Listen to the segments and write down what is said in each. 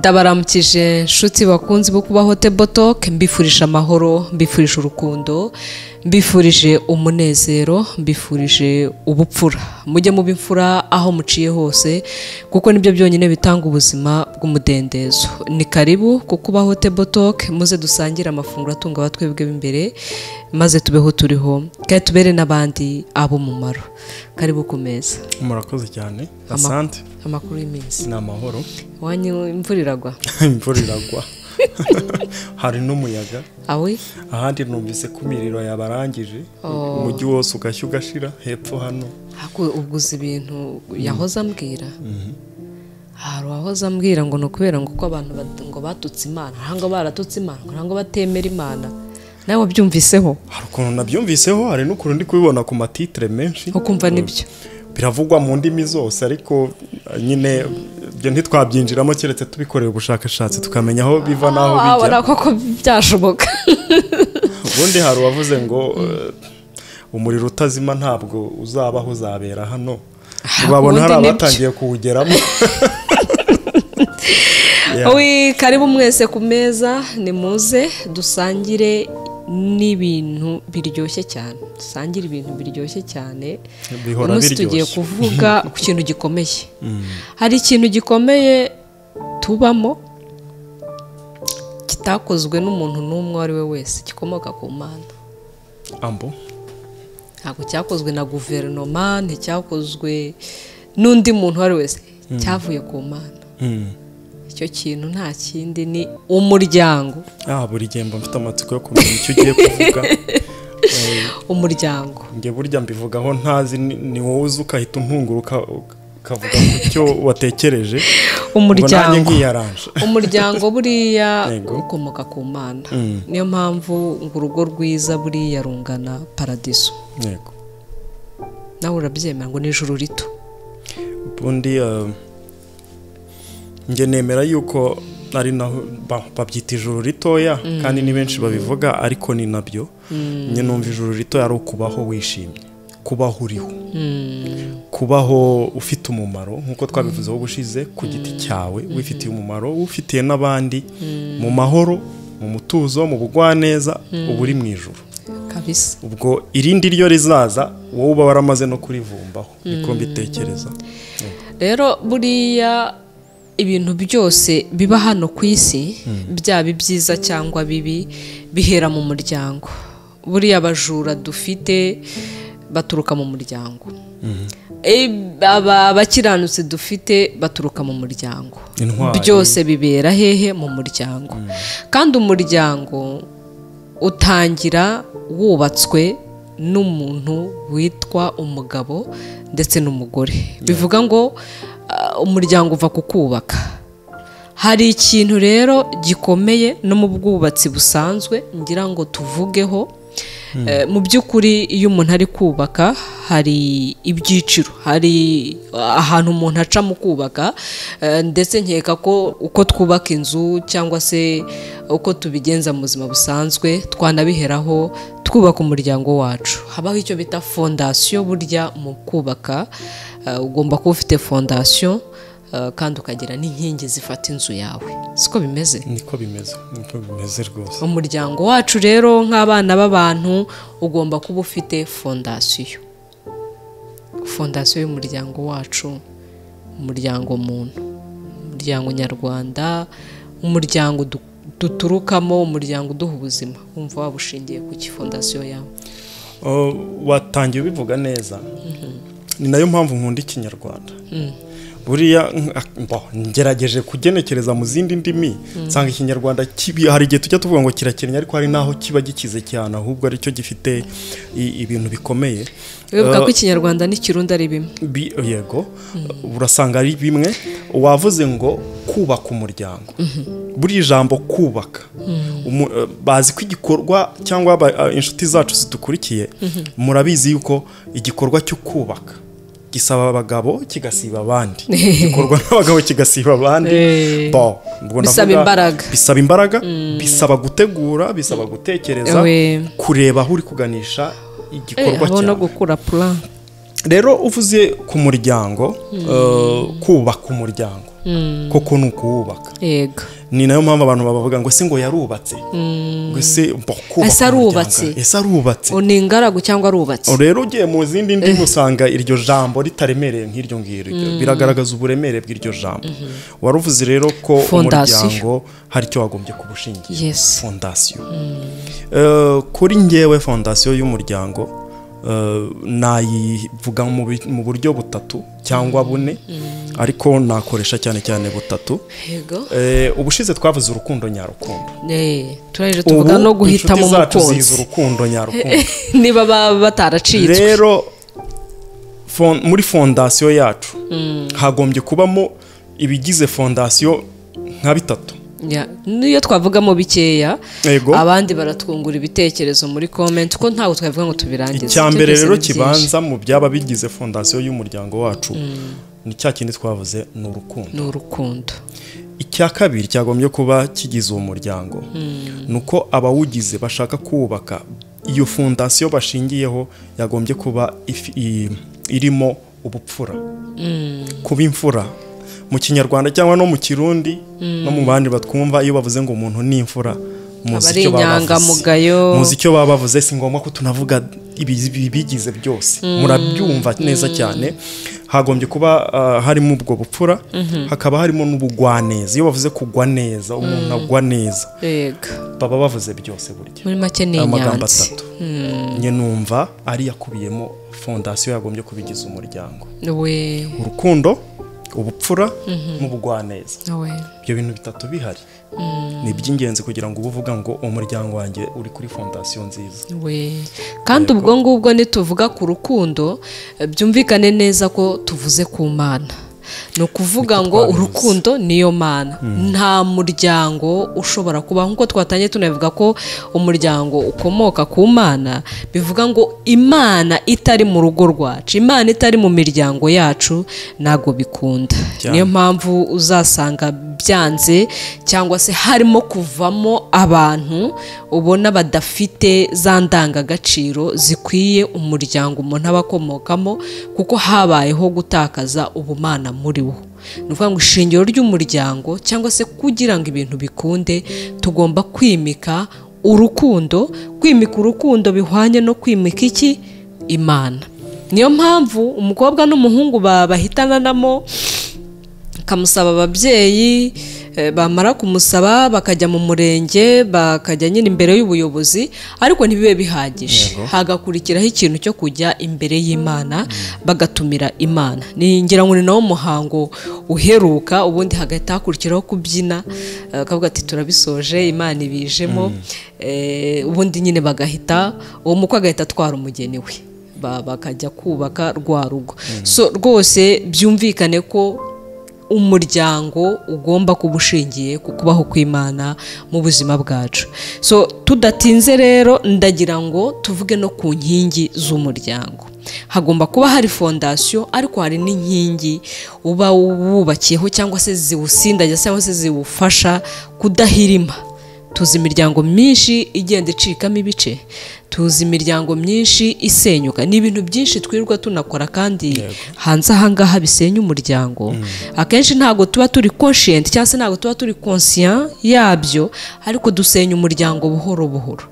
Ndabaramukije nshuti bakunzi bo Kubaho Table Talk, mbifurije amahoro, mbifurije urukundo, mbifurije umunezero, mbifurije ubupfura. Mujye mu bimfura aho muciye hose, kuko nibyo byonyine bitanga ubuzima bw'umudendezo. Ni karibu ku Kubaho Table Talk, muze dusangire amafunguro atunga abatwebwe b'imbere, maze tubeho turiho kandi tubere n'abandi abo mumaro. Karibu ku meza. Murakoze cyane. Asante. Amakuru y'iminsi. Ni amahoro. Wanyu imvura iragwa? Imvura iragwa. Hari n'umuyaga. Awe? Ahandi numvise ko imiriro yabarangije, umujyi wose ugashya ugashira hepfo hano. Hako ubguza ibintu yahoze ambwira. Hari uwahoze ambwira ngo nukubera ngo ko abantu ngo batutse Imana, ngo baratutse Imana, ngo batemera Imana. Nawe wabyumviseho? Hari ukuntu nabyumviseho, hari n'ukuntu ndi kubibona ku matitre menshi. Ukumva nibyo. Biravugwa mu ndimi zose, ariko nyine ibyo ntitwabyinjiramo keretse tubikoreye ubushakashatsi tukamenya aho biva naho bijya. Wabona koko byashoboka. Ubundi hari uwavuze ngo umuriro utazima ntabwo uzabaho, uzabera hano. Ubabona hari abatangiye kuwugeramo. Wi karibu mwese ku meza, nimuze dusangire n'ibintu biryoshye cyane. Dusangire ibintu biryoshye cyane. Umunsi tugiye kuvuga ku kintu gikomeye. Hari ikintu gikomeye tubamo kitakozwe n'umuntu n'umwe ari we wese, gikomoka ku Mana. Ambo? Ntabwo cyakozwe na guverinoma, nticyakozwe n'undi muntu ari wese, cyavuye ku Mana. Icyo kintu nta kindi ni umuryango. Buri gihe mba mfite amatsiko yo kumenya icyo ugiye kuvuga. Umuryango. Nge burya mbivugaho ntazi, ni wowe uzi ukahita untungura ukavuga ku cyo watekereje. Umuryango. Umuryango buriya ukomoka ku Mana. Niyo mpamvu ngo urugo rwiza buriya rungana paradiso. Yego. Nawe urabyemera ngo ni ijuru rito. Ubundi nge nemera yuko ari naho babyita ijuru ritoya, kandi ni benshi babivuga, ariko ni nabyo. Nge numva ijuru ritoya ari ukubaho wishimye, kubaho uriho, kubaho ufite umumaro nkuko twabivuzeho ubushize, ku giti cyawe wifitiye umumaro, ufitiye n'abandi, mu mahoro, mu mutuzo, mu bugwaneza, uba uri mu ijuru kabisa. Ubwo irindi ryo rizaza wowe uba waramaze no kurivumbaho, niko mbitekereza. Rero buriya ibintu byose biba hano ku isi, byaba ibyiza cyangwa bibi, bihera mu muryango. Buriya abajura dufite baturuka mu muryango. Abakiranutse dufite baturuka mu muryango. Byose bibera hehe? Mu muryango. Kandi umuryango utangira wubatswe n'umuntu witwa umugabo ndetse n'umugore. Bivuga ngo umuryango uva ku kubaka. Hari ikintu rero gikomeye no mu bwubatsi busanzwe ngira ngo tuvugeho. Mu by'ukuri iyo umuntu ari kubaka hari ibyiciro, hari ahantu umuntu aca mu kubaka, ndetse nkeka ko uko twubaka inzu cyangwa se uko tubigenza mu buzima busanzwe twanabiheraho twubaka umuryango wacu. Habaho icyo bita fondasiyo. Burya mu kubaka ugomba kuba ufite fondasiyo kandi ukagira n'inkingi zifata inzu yawe. Siko bimeze? Niko bimeze, niko bimeze rwose. Umuryango wacu rero nk'abana b'abantu ugomba kuba ufite fondasiyo. Fondasiyo y'umuryango wacu, umuryango muntu, umuryango nyarwanda, umuryango duturukamo, umuryango uduha ubuzima. Wumva wabushingiye ku ki fondasiyo yawe? Watangiye ubivuga neza. Ni nayo mpamvu nkunda ikinyarwanda. Buriya ngerageje kugenekereza mu zindi ndimi, nsanga ikinyarwanda kibi, hari igihe tujya tuvuga ngo kirakennye, ariko hari naho kiba gikize cyane, ahubwo aricyo gifite ibintu bikomeye. Wibuka ko ikinyarwanda n'ikirundi ari bimwe. Yego, urasanga ari bimwe. Wavuze ngo kubaka umuryango. Buri ijambo kubaka, bazi ko igikorwa cyangwa inshuti zacu zidukurikiye murabizi yuko igikorwa cyo kubaka gisaba abagabo kigasiba abandi, gikorwa n'abagabo kigasiba abandi. Bisaba imbaraga, bisaba imbaraga, bisaba gutegura, bisaba gutekereza, kureba aho uri kuganisha igikorwa cyawe, no gukura plan. Rero uvuze ku muryango, kubaka umuryango koko ni ukuwubaka. Yego. Ni nayo mpamvu abantu babavuga ngo se ngo yarubatse, ngo se ese arubatse, ese arubatse, ni ingaragu cyangwa arubatse. Rero ugiye mu zindi ndimi usanga iryo jambo ritaremereye nk'iryo ngiryo, biragaragaza uburemere bw'iryo jambo. Waruvuze rero ko umuryango hari icyo wagombye kubushingira, fondasiyo. Kuri ngewe fondasiyo y'umuryango nayivuga mu buryo butatu cyangwa bune, ariko nakoresha cyane cyane butatu. Ubushize twavuze urukundo nyarukundo, turaje tuvuga no guhitamo umukunzi, urukundo nyarukundo niba bataracitswe. Rero muri fondasiyo yacu hagombye kubamo ibigize fondasiyo nka bitatu. Niyo twavugamo bikeya, abandi baratwungura ibitekerezo muri comment ko ntabwo twavuga ngo tubirangize. Icya mbere rero kibanza mu byaba bigize fondasiyo y'umuryango wacu ni cya kindi twavuze, ni urukundo. Ni urukundo. Icya kabiri cyagombye kuba kigize uwo muryango ni uko abawugize bashaka kubaka iyo fondasiyo bashingiyeho yagombye kuba irimo ubupfura, kuba imfura mu Kinyarwanda cyangwa no mu Kirundi no mu bandi batwumva. Iyo bavuze ngo umuntu ni imfura, muzi icyo baba bavuze, si ngombwa ko tunavuga ibigize byose, murabyumva neza cyane. Hagombye kuba harimo ubwo bupfura, hakaba harimo n'ubugwaneza. Iyo bavuze kugwa neza, umuntu agwa neza, baba bavuze byose burya. Muri make ni amagambo atatu nye numva ari yakubiyemo fondasiyo yagombye kubigiza umuryango: urukundo, ubupfura n'ubugwaneza. Ibyo bintu bitatu bihari ni iby'ingenzi kugira ngo ubuvuga ngo umuryango wanjye uri kuri fondasiyo nziza. Kandi ubwo ngubwo nituvuga ku rukundo byumvikane neza ko tuvuze ku Mana. Ni ukuvuga ngo urukundo niyo Mana. Nta muryango ushobora kuba, nkuko twatangiye tunavuga ko umuryango ukomoka ku Mana, bivuga ngo Imana itari mu rugo rwacu, Imana itari mu miryango yacu, ntago bikunda. Niyo mpamvu uzasanga byanze cyangwa se harimo kuvamo abantu ubona badafite za ndangagaciro zikwiye umuryango umuntu aba akomokamo, kuko habayeho gutakaza ubumana muri wo. Ni ukuvuga ngo ishingiro ry'umuryango cyangwa se kugira ngo ibintu bikunde tugomba kwimika urukundo. Kwimika urukundo bihwanye no kwimika iki? Imana. Niyo mpamvu umukobwa n'umuhungu bahitananamo, kamusaba ababyeyi, bamara kumusaba bakajya mu murenge, bakajya nyine imbere y'ubuyobozi, ariko ntibibe bihagije, hagakurikiraho ikintu cyo kujya imbere y'Imana, bagatumira Imana. Ngira ngo ni nawo muhango uheruka, ubundi hagahita hakurikiraho kubyina, bakavuga ati turabisoje, Imana ibijemo. Ubundi nyine bagahita uwo mukwe agahita atwara umugeni we, bakajya kubaka rwa rugo. So rwose byumvikane ko umuryango ugomba kuba ushingiye ku kubaho kw'Imana mu buzima bwacu. So tudatinze rero ndagira ngo tuvuge no ku nkingi z'umuryango. Hagomba kuba hari fondasiyo, ariko hari n'inkingi uba wubakiyeho cyangwa se ziwusindagiza cyangwa se ziwufasha kudahirima. Tuzi imiryango myinshi igenda icikamo ibice, tuzi imiryango myinshi isenyuka. Ni ibintu byinshi twirirwa tunakora kandi hanze ahangaha bisenya umuryango. Akenshi ntabwo tuba turi conscient cyangwa se ntabwo tuba turi conscient yabyo, ariko dusenya umuryango buhoro buhoro.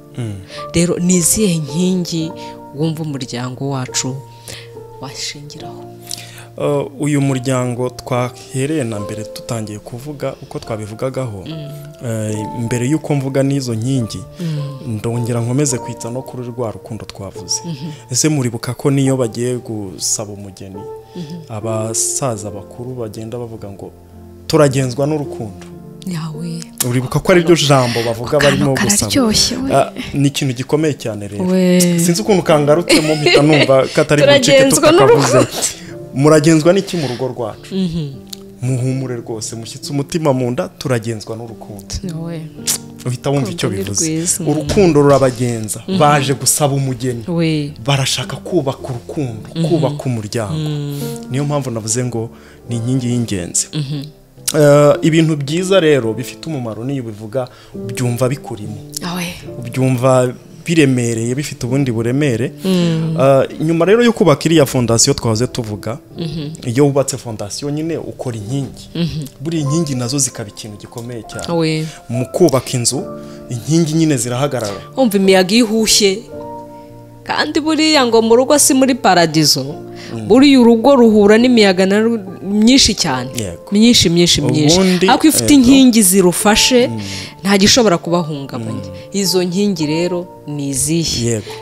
Rero ni izihe nkingi wumva umuryango wacu washingiraho? Uyu muryango twahereye na mbere tutangiye kuvuga uko twabivugagaho, mbere y'uko mvuga n'izo nkingi ndongera nkomeze kwitsa no kuri rwa rukundo twavuze. Ese muribuka ko niyo bagiye gusaba umugeni, abasaza bakuru bagenda bavuga ngo turagenzwa n'urukundo? Uribuka ko ari ryo jambo bavuga barimo gusaba? Ni ikintu gikomeye cyane rero. Sinzi ukuntu kangarutsemo mpita numva katari bucike tutakavuze. Muragenzwa n'iki mu rugo rwacu? Muhumure rwose, mushyitse umutima mu nda, turagenzwa n'urukundo. Uhita wumva icyo bivuze. Urukundo rurabagenza. Baje gusaba umugeni, barashaka kubaka urukundo, kubaka umuryango. Niyo mpamvu navuze ngo ni inkingi y'ingenzi. Ibintu byiza rero bifite umumaro niyo bivuga byumva bikurimo, ubyumva biremereye, bifite ubundi buremere. Nyuma rero yo kubaka iriya fondasiyo twahoze tuvuga, iyo wubatse fondasiyo nyine ukora inkingi. Buri inkingi nazo zikaba ikintu gikomeye cyane mu kubaka inzu. Inkingi nyine zirahagarara, umva imiyaga ihushye, kandi buriya ngo mu rugo si muri paradizo. Buriya urugo ruhura n'imiyaga myinshi cyane, myinshi myinshi myinshi, ariko ifite inkingi zirufashe nta gishobora kubahungabanya. Izo nkingi rero ni izihe? Yego,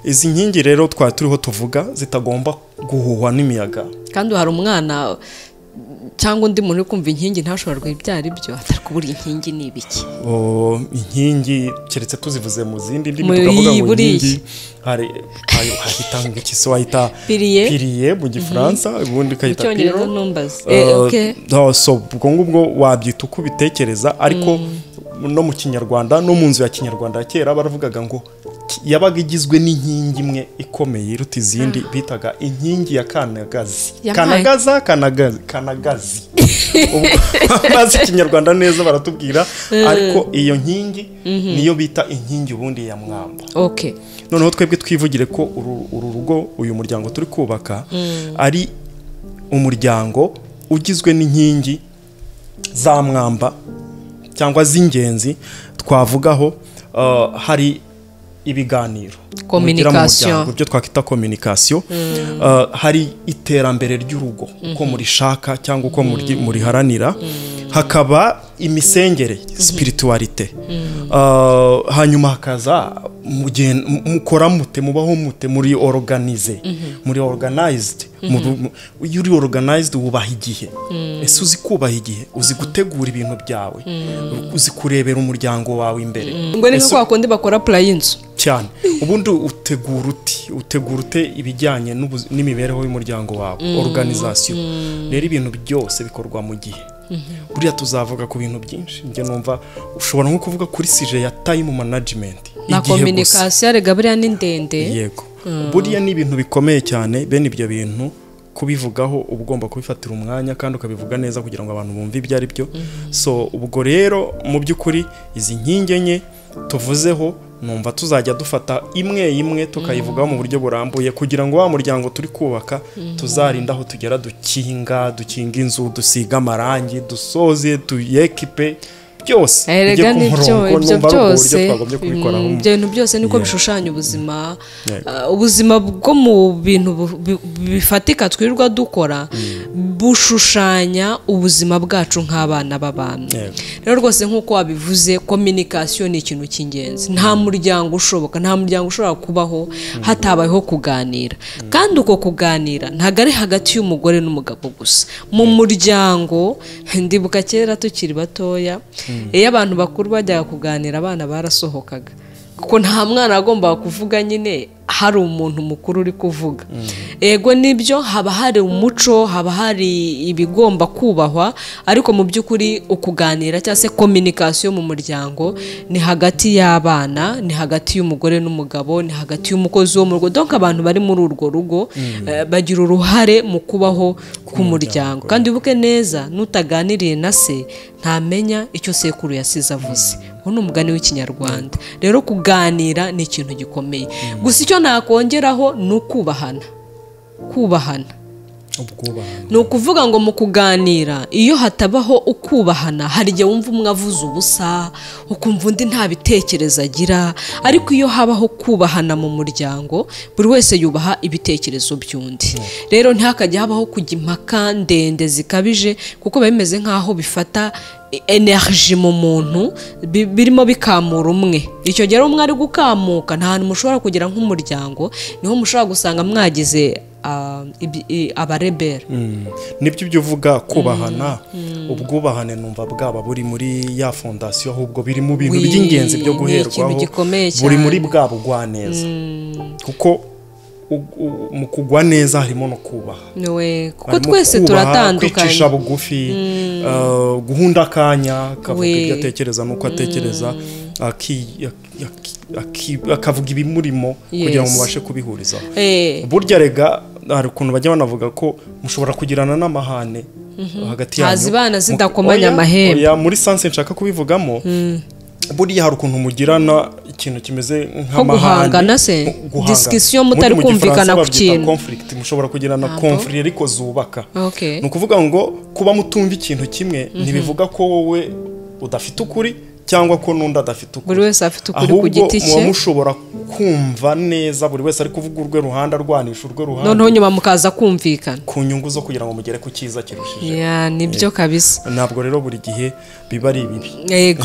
izi nkingi rero twari turiho tuvuga zitagomba guhuhwa n'imiyaga. Kandi hari umwana cyangwa undi muntu uri kumva inkingi ntashobora kubyara ibyo, atari kubura inkingi ni ibiki? Inkingi keretse tuzivuze mu zindi ndimi tukavuga ngo inkingi hari hahita iki, wahita pilier mu Gifaransa, ubundi ukahita pilier. So ubwo ngubwo wabyita uko ubitekereza, ariko no mu Kinyarwanda, no mu nzu ya Kinyarwanda kera baravugaga ngo yabaga igizwe n'inkingi imwe ikomeye iruta izindi, bitaga inkingi ya kanagazi. Kanagaza, kanagazi, kanagazi. Bazi Kinyarwanda neza baratubwira, ariko iyo nkingi niyo bita inkingi ubundi ya mwamba. Okay. Noneho twebwe twivugire ko uru rugo, uyu muryango turi kubaka, ari umuryango ugizwe n'inkingi za mwamba cyangwa z'ingenzi. Twavugaho hari ibiganiro, communication, ibyo twakwita communication. Hari iterambere ry'urugo uko murishaka cyangwa uko muriharanira. Hakaba imisengere, spiritualite. Hanyuma hakaza mukora mute, mubaho mute, muri organize, muri organized. Iyo uri organized wubaha igihe. Ese uzi kubaha igihe, uzi gutegura ibintu byawe, uzi kurebera umuryango wawe imbere. Ngo ni kwa kundi bakora plan y'inzu cyane. Ubundi utegura ute ibijyanye n'imibereho y'umuryango wawe, organization. Rero ibintu byose bikorwa mu gihe. Buriya tuzavuga ku bintu byinshi. Njye numva ushobora nko kuvuga kuri sujet ya time management na communication, rega buriya ni ndende. Yego, buriya ni ibintu bikomeye cyane. Bene ibyo bintu kubivugaho uba ugomba kubifatira umwanya kandi ukabivuga neza kugira ngo abantu bumve ibyo ari byo. So ubwo rero mu by'ukuri izi nkingi enye tuvuzeho, numva tuzajya dufata imwe imwe tukayivugaho mu buryo burambuye, kugira ngo wa muryango turi kubaka tuzarinda aho tugera, dukinga inzu, dusiga amarangi, dusoze, tuyekipe byose. Erega nibyo, ibyo byose, ibyo bintu byose niko bishushanya ubuzima. Ubuzima bwo mu bintu bifatika twirirwa dukora bushushanya ubuzima bwacu nk'abana b'abantu. Rero rwose nk'uko wabivuze, communication ni ikintu cy'ingenzi. Nta muryango ushoboka, nta muryango ushobora kubaho hatabayeho kuganira. Kandi uko kuganira ntabwo ari hagati y'umugore n'umugabo gusa. Mu muryango, ndibuka kera tukiri batoya, iyo abantu bakuru bajyaga kuganira abana barasohokaga, kuko nta mwana agomba kuvuga nyine hari umuntu mukuru uri kuvuga. Ego nibyo, haba hari umuco, haba hari ibigomba kubahwa, ariko mu by'ukuri ukuganira cyangwa se communication mu muryango ni hagati y'abana, ni hagati y'umugore n'umugabo, ni hagati y'umukozi wo mu rugo. Donc abantu bari muri urwo rugo bagira uruhare mu kubaho k'umuryango. Kandi ubuke neza, nutaganiriye na se ntamenya icyo sekuru yasize avuze. Uwo ni umugani w'Ikinyarwanda. Rero kuganira ni ikintu gikomeye. Gusa icyo nakongeraho ni ukubahana. Kubahana. Ni ukuvuga ngo mu kuganira iyo hatabaho ukubahana, hari igihe wumva umwe avuze ubusa, ukumva undi nta bitekerezo agira. Ariko iyo habaho kubahana mu muryango, buri wese yubaha ibitekerezo by'undi. Rero ntihakajya habaho kujya impaka ndende zikabije, kuko biba bimeze nk'aho bifata energy mu muntu, birimo bikamura umwe. Icyo gihe umwe ari gukamuka, nta hantu mushobora kugera nk'umuryango, niho mushobora gusanga mwagize abarebera. Nibyo ibyo uvuga kubahana, ubwubahane numva bwaba buri muri ya fondasiyo, ahubwo biri mu bintu by'ingenzi byo guherwaho, buri muri bwa bugwaneza. Kuko mu kugwa neza harimo no kubaha. Kuko twese turatandukanye, kwicisha bugufi, guhunda akanya, akavuga ibyo atekereza n'uko atekereza, akavuga ibimurimo kugira ngo mubashe kubihurizaho. Burya rega hari ukuntu bajya banavuga ko mushobora kugirana n'amahane hagati yanyu, hazibana zidakomanya amahembe. Muri sanse nshaka kubivugamo, Buriya hari ukuntu mugirana ikintu kimeze nk'amahane, guhangana se, discussion mutari Muri mu kumvikana Gifaransa ku babyita kintu. conflict. Mushobora kugirana conflict ariko zubaka. Ni ukuvuga ngo kuba mutumva ikintu kimwe ntibivuga ko wowe udafite ukuri cyangwa ko n'undi adafite ukuri. Buri wese afite ukuri ku Ahubwo giti muba cye. mushobora kumva neza, buri wese ari kuvuga urwe ruhande, arwanisha urwe ruhande, Noneho nyuma mukaza kumvikana ku nyungu zo kugira ngo mugere ku cyiza kirushije. Ya, nibyo kabisa. Ntabwo rero buri gihe biba ari ibibi. Yego.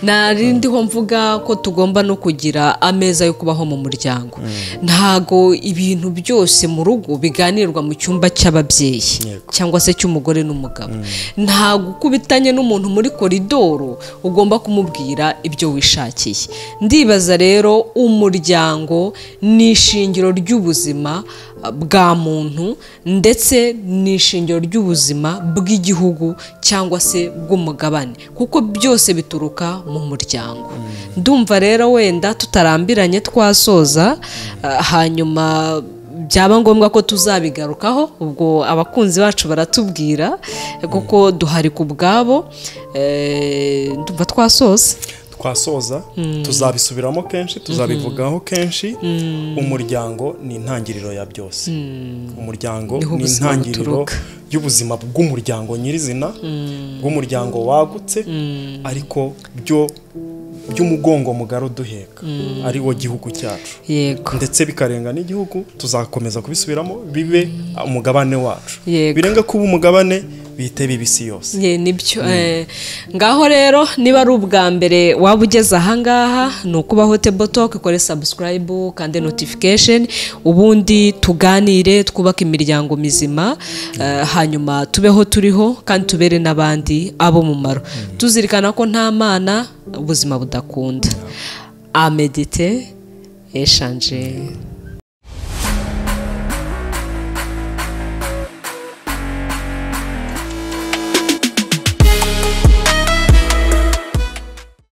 Nari ndiho mvuga ko tugomba no kugira ameza yo kubaho mu muryango. Ntago ibintu byose mu rugo biganirwa mu cyumba cy'ababyeyi cyangwa se cy'umugore n'umugabo. Ntago ukubitanye n'umuntu muri koridoro ugomba kumubwira ibyo wishakiye. Ndibaza rero umuryango ni ishingiro ry'ubuzima bwa muntu, ndetse ni ishingiro ry'ubuzima bw'igihugu cyangwa se bw'umugabane, kuko byose bituruka mu muryango. Ndumva rero wenda tutarambiranye twasoza, hanyuma byaba ngombwa ko tuzabigarukaho, ubwo abakunzi bacu baratubwira kuko duhari ku bwabo. Ndumva twasoza. Twasoza, tuzabisubiramo kenshi, tuzabivugaho kenshi. Umuryango ni intangiriro ya byose. Umuryango Niho ni ubuzima intangiriro buturuka. y'ubuzima bw'umuryango nyirizina, bw'umuryango wagutse, ariko byo by'umugongo mugari uduheka ari wo gihugu cyacu. Ndetse bikarenga n'igihugu, tuzakomeza kubisubiramo, bibe umugabane wacu. Birenga kuba umugabane, bihite biba isi yose. Ye, nibyo. Ngaho rero niba ari ubwa mbere waba ugeze ahangaha, ni ukubaho Table Talk, ikore subscribe kandi notification, ubundi tuganire, twubake imiryango mizima, hanyuma tubeho turiho kandi tubere n'abandi abo mumaro, tuzirikana ko nta mana ubuzima budakunda. Amedite eshanje.